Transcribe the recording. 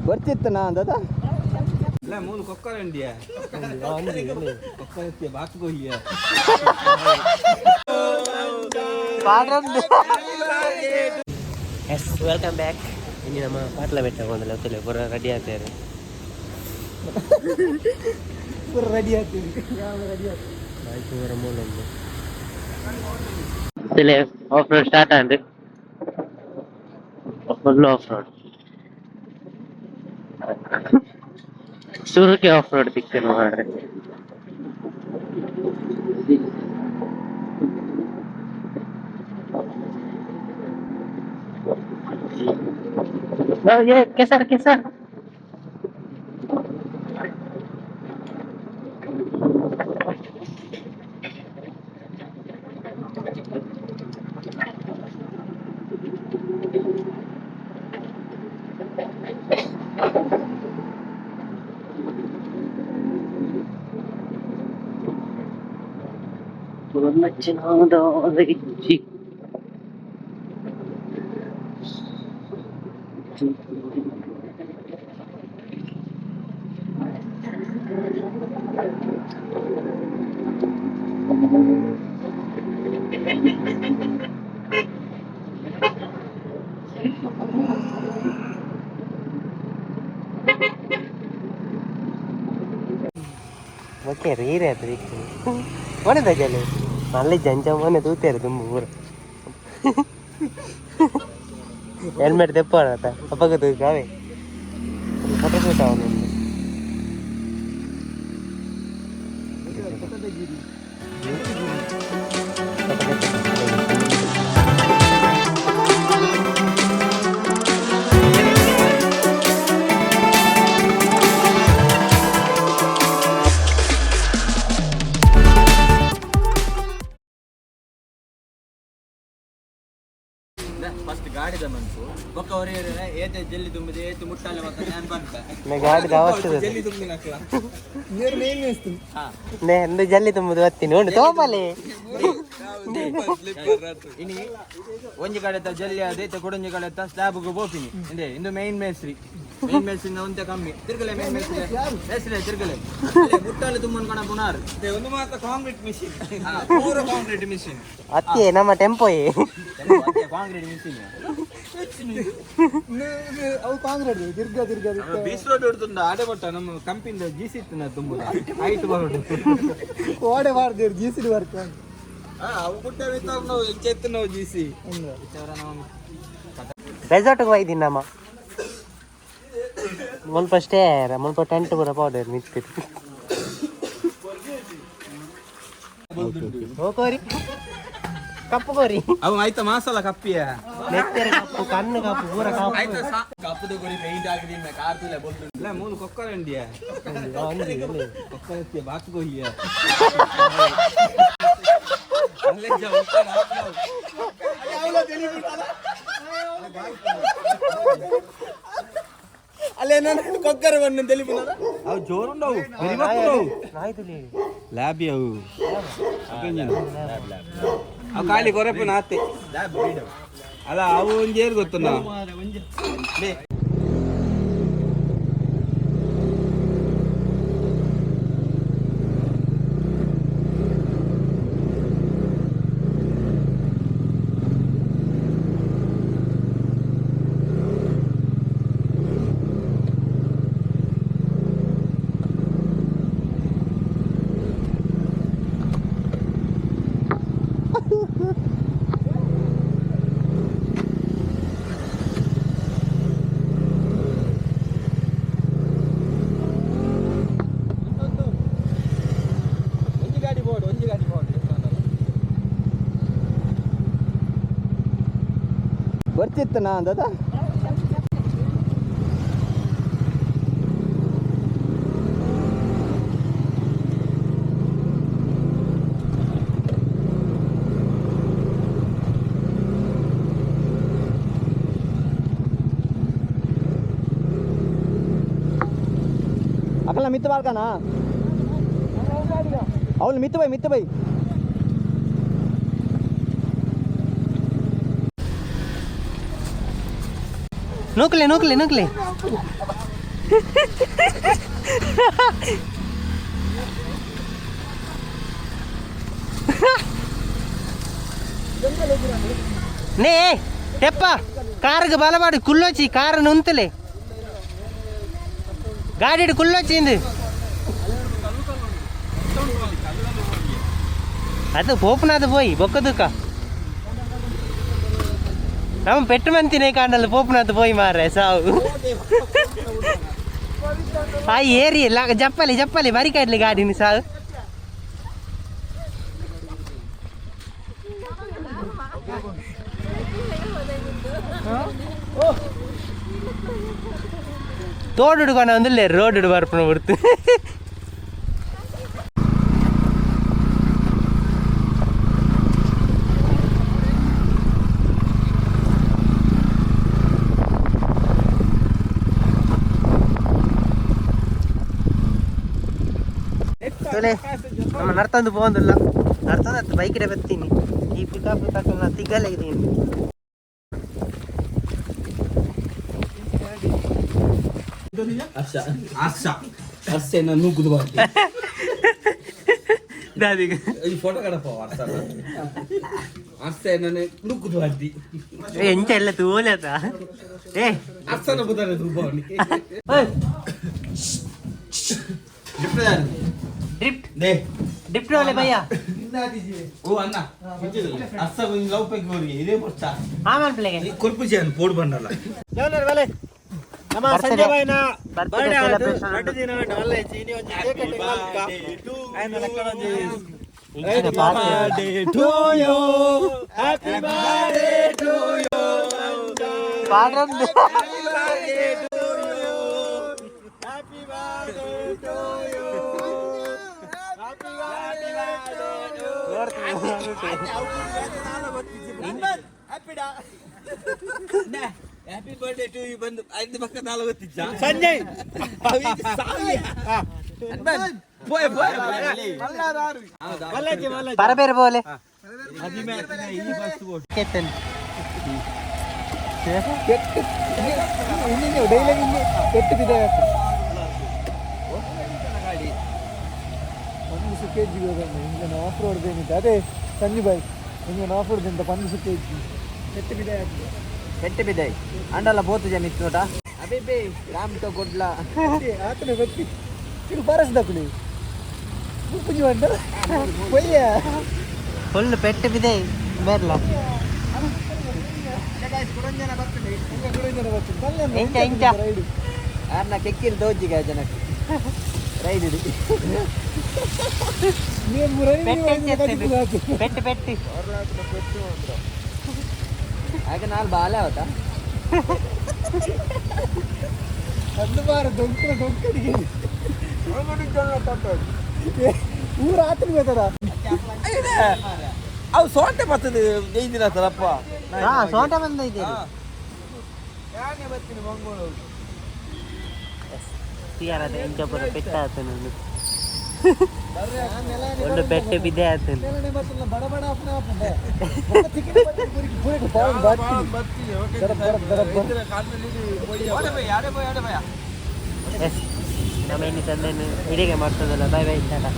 ಬರ್ತಿತ್ತನಾ ಅಂದದ. ಇಲ್ಲ ಮೂಲು ಕೊಕ್ಕರ ಇಂಡಿಯಾ ಕೊಕ್ಕರ ಬಾತ್ ಗೋಹಿಯ. Yes, welcome back. ಇನ್ನು ನಮ್ಮ ಪಾಟ್ಲ ಬೆಟ್ಟ ಒಂದಲ್ಲ ಗೊತ್ತಿಲ್ಲ, ಪೂರ ರೆಡಿ ಆಗ್ತಾರೆ. ಪೂರ ರೆಡಿ ಆಗ್ತೀವಿ, ರೆಡಿ ಆಗ್ತೀವಿ. ಪೂರ ಮೂಲೊಂದು off road start and full off road. ಸುರುಕೆ ಆಫ್ ರೋಡ್ ಸಿಗ್ತೇನೆ ಮಾರ್ರೆ. Oh, yeah, ಕೆಸರ್ ಕೆಸರ್. ಇಜ್ಜಿ. ಓಕೆ, ರೀರೆ ಅದು ಮನೆ ತಜಲೆ ಮಲ್ಲಿ ಜಂಜ ಮೊನ್ನೆ ತೂತೇರು ತುಂಬ ಊರು ಹೆಲ್ಮೆಟ್ ತೆಪ್ಪಾಡ ಅಪ್ಪಗ ತೂಕಾವೆ ಫೋಟೋ ಶೂಟ್ ಅವನು. ಫಸ್ಟ್ ಗಾಡಿದ ಮನ್ಸು ಬೊಕ್ಕ ಹೊರೆಯರೆ ಏತೆ ಜಲ್ಲಿ ತುಂಬಿದೆ ಏತು ಮುಟ್ಟಾಲೆ ಮತ್ತೆ ನಾನು ಬಂತ. ಗಾಡಿ ಅವಶ್ಯಕತೆ. ಜಲ್ಲಿ ತುಂಬಿನಕ್ಲ. ನೀರು ಮೇನ್ ಮೇಸ್ತು. ನೇ ಒಂದು ಜಲ್ಲಿ ತುಂಬುದು ಬತ್ತೀನಿ ಉಂಟು ತೋಪಲೆ. ಇನಿ ಒಂಜಿ ಕಡೆತ ಜಲ್ಲಿ ಅದೇ ಕೊಡೊಂಜಿ ಕಡೆತ ಸ್ಲ್ಯಾಬ್ಗೆ ಪೋಪಿನಿ ಇಂದೆ ಇಂದು ಮೇನ್ ಮೇಸ್ತ್ರಿ. ಮೇನ್ ಮೇಸ್ತ್ರಿ ಒಂತೆ ಕಮ್ಮಿ ತಿರ್ಗಲೆ ಮೇನ್ ಮೇಸ್ತ್ರಿ ಮೇಸ್ತ್ರಿ ತಿರ್ಗಲೆ ಮುಟ್ಟಾಲೆ ತುಂಬನ್ ಕಣ ಪುನಾರ್. ಒಂದು ಮಾತ್ರ ಕಾಂಕ್ರೀಟ್ ಮಿಷಿನ್, ಪೂರ ಕಾಂಕ್ರೀಟ್ ಮಿಷಿನ್. ಅತ್ತೆ ನಮ್ಮ ಟೆಂಪೋಯೇ. Concrete machine. ಅವು ಕಾಂಗ್ರೆಸ್ ತಿರ್ಗಾ ತಿರ್ಗಾ. ಬೀಚ್ ರೋಡ್ ಹಿಡ್ದುಂಡ ಆಡೆ ಬಟ್ಟ ನಮ್ಮ ಕಂಪಿಂದ ಜಿ ಸಿ ಇತ್ತು ತುಂಬುದ ಆಯ್ತು ಬರೋಡು. ಕೋಡೆ ಬಾರ್ದೇರು ಜಿ ಸಿ ವರ್ಕ್. ಅವು ಗುಡ್ಡ ನಾವು ಹೆಚ್ಚೆತ್ತು ನಾವು ಜಿ ಸಿ. ರೆಸಾರ್ಟ್ಗೆ ಹೋಯ್ತೀನಿ ನಮ್ಮ ಮುಲ್ಪ ಸ್ಟೇ ಮುಲ್ಪ ಟೆಂಟ್ ಪೂರ ಪೌಡರ್ ಮಿತ್ತು ಕೋರಿ ಕಪ್ಪು ಕೋರಿ. ಅವು ಆಯ್ತಾ ಮಾಸಲ ಕಪ್ಪಿಯ. ನೆತ್ತೆರ ಕಪ್ಪು, ಕಣ್ಣು ಕಪ್ಪು, ಪೂರ ಕಪ್ಪು. ಕಪ್ಪುದ ಗುರಿ ಪೇಂಟ್ ಆಗಿದ್ದೀನಿ ಕಾರ್ ತುಲೆ ಬೊಲ್ದು ಇಲ್ಲ ಮೂಲು ಕೊಕ್ಕರ ಇಂಡಿಯಾ ಕೊಕ್ಕರ ಬಾತ್ ಗೋಹಿಯ. ಅಲ್ಲೇ ನಾನು ಕೊಕ್ಕರ ಬಣ್ಣ తెలిపిన ಅವು ಜೋರುಂಡವು. ನಾಯಿ ತುಲಿ. ಲ್ಯಾಬ್ ಅವು ಅವು ಖಾಲಿ ಕೊರಪು ನಾತೆ ಅಲ್ಲ ಅವು ಒಂಜೇರು ಗೊತ್ತುಂಡ. ಒಂಜಿ ಗಾಡಿ ಬೋರ್ಡ್, ಒಂಜಿ ಗಾಡಿ ಬೋರ್ಡ್. ಬರ್ತಿತ್ತನಾ ಅಂದದ. ಅಕಲ್ಲ ಮಿತ್ತು ಬಾಳ್ಕನ ಅವಳು ಮಿತ್ತು ಬೈ ಮಿತ್ತು ಬೈ. ನೂಕ್ಲೆ ನೂಕ್ಲೆ ನೂಕ್ಲೆ. ನೇ ತೆಪ್ಪ ಕಾರ್ಗೆ ಬಲಪಾಡು ಕುಲ್ಲೊಚ್ಚಿ ಕಾರ್ నుంతలే ಗಾಡಿ ಕುಲ್ಲೊచ్చింది ಅದು ಪೋಪುನಾದ ಪೋಯಿ ಬೊಕ್ಕದುಕ ನಮ್ಮ ಪೆಟ್ಟು ಮಂತಿನೇ ಕಾಂಡಲ್ಲ ಪೋಪುನಾದ ಪೋಯಿ ಮಾರ್ರೆ ಸಾವು ಆ ಏರಿ ಜಪ್ಪಲಿ ಜಪ್ಪಲಿ ಬರಿಕಾಡ್ಲಿ ಗಾಡಿನ ಸಾವು ತೋಡು ಒಂದು ರೋಡ್ ಬರ್ಪಣ ಬರ್ತು ನಮ್ಮ ನರ್ತಂದು ಪೋಂದಿಲ್ಲ ನರ್ತಂದು ಬೈಕ್ ಬರ್ತೀನಿ ಈ ಪಿಕಪ್ ತಕೊಂಡು ತಿಗ್ಗಲ್ಲ ಇದೀನಿ. ಎಂಚ ಎಲ್ಲ ತೂಲತ ಏ ಡ್ರಿಫ್ಟ್ ಡ್ರಿಫ್ಟ್ ವಾಲೆ ಭಯ್ಯ. ಓ ಅಣ್ಣ ಅರ್ಸ ಲವ್ ಪೆಗ್ ಇದೇ ಪೊರ್ಚ ಆಮೇಲೆ ಪ್ಲೇಗೆ ಕೊರ್ಪುಜಿ ಪೋಡ್ ಬಂಡಲ್ಲ. ನಮ್ಮ ಸಂಜಯ್ ಭಾಯ್ನ birthday celebration ಉಂಟು. ಇಂಚಿನ ಪಾತ್ರೆ. ಪಾಡ್ರಂದು. Happy birthday to you ಬಂದು ಐದು ಪಕ್ಕ ನಾಲ್ಕು ಗೊತ್ತಿಜ್ಜ. ಸಂಜಯ್. ಪೋಯ್ ಪೋಯ್. ಪರಬೇರೆ ಬೋಲೆ. ಕೆತ್ತನ್. ಕೆಟ್ಟು ಬಿದ್ದ ಒಂದು ಕೆಜಿ ಇಂಜಿನ್ ಆಫ್ ರೋಡ್ ಏನಿದೆ ಅದೇ ಸಂಜು ಬಾಯ್ engine off road ಅಂತ 15 ಕೆಜಿ ಕೆಟ್ಟು ಬಿದ್ದ. ಕೆಟ್ಟ ಬಿದ್ದ ಅಂಡಲ್ಲ ಬೋತು ಜಮಿತ್ ನೋಟ ಅಬಿಬಿ ರಾಮ್ ಟೋ ಕೊಡ್ಲ. ಆತನೇ ಬತ್ತಿ ಇದು ಬಾರಸ್ದಕ್ಕುಲಿ ಮುಪ್ಪುಜಿ ಬಂದ ಒಯ್ಯ. ಫುಲ್ ಪೆಟ್ಟು ಬಿದೆ ಬೇರ್ಲ. ಇಂಚ ಇಂಚ. ಆರ್ನ ಕೆಕ್ಕಿಲ್ ದೋಜಿಗ ಜನಕ್ಕೆ ರೈಡ್ ಇಡಿ. ಪೆಟ್ಟು ಎಂಚ ಎತ್ತದು? ಪೆಟ್ಟು ಪೆಟ್ಟು. ಆಗ ನಾಲ್ ಬಾಲೆ ಅವತಾ. ಒಂದು ಬಾರ ದೊಂಕನ ದೊಂಕಡಿಗೆ ಊರ ಆತನ ಬೇಕದ. ಅವು ಸೋಂಟೆ ಬರ್ತದೆ ಜೈದಿನ ಸರಪ್ಪ. ಹಾ ಸೋಂಟ ಬಂದ ಇದೆ. ಎಂಚ ಪೂರ ಪೆಟ್ಟು ಆತನು ಒಂದು ಪೆಟ್ಟು ಬಿದ್ದೆ ಆತನು. ಬಡ ಬಡ ಅಪ್ಪನ ಅಪ್ಪನ ಎಸ್ ನಮ್ಮ ಇನ್ನು ತಂದೆಯನ್ನು ಇಡಿಗೆ ಮಾಡ್ತದಲ್ಲ. Bye bye Tata.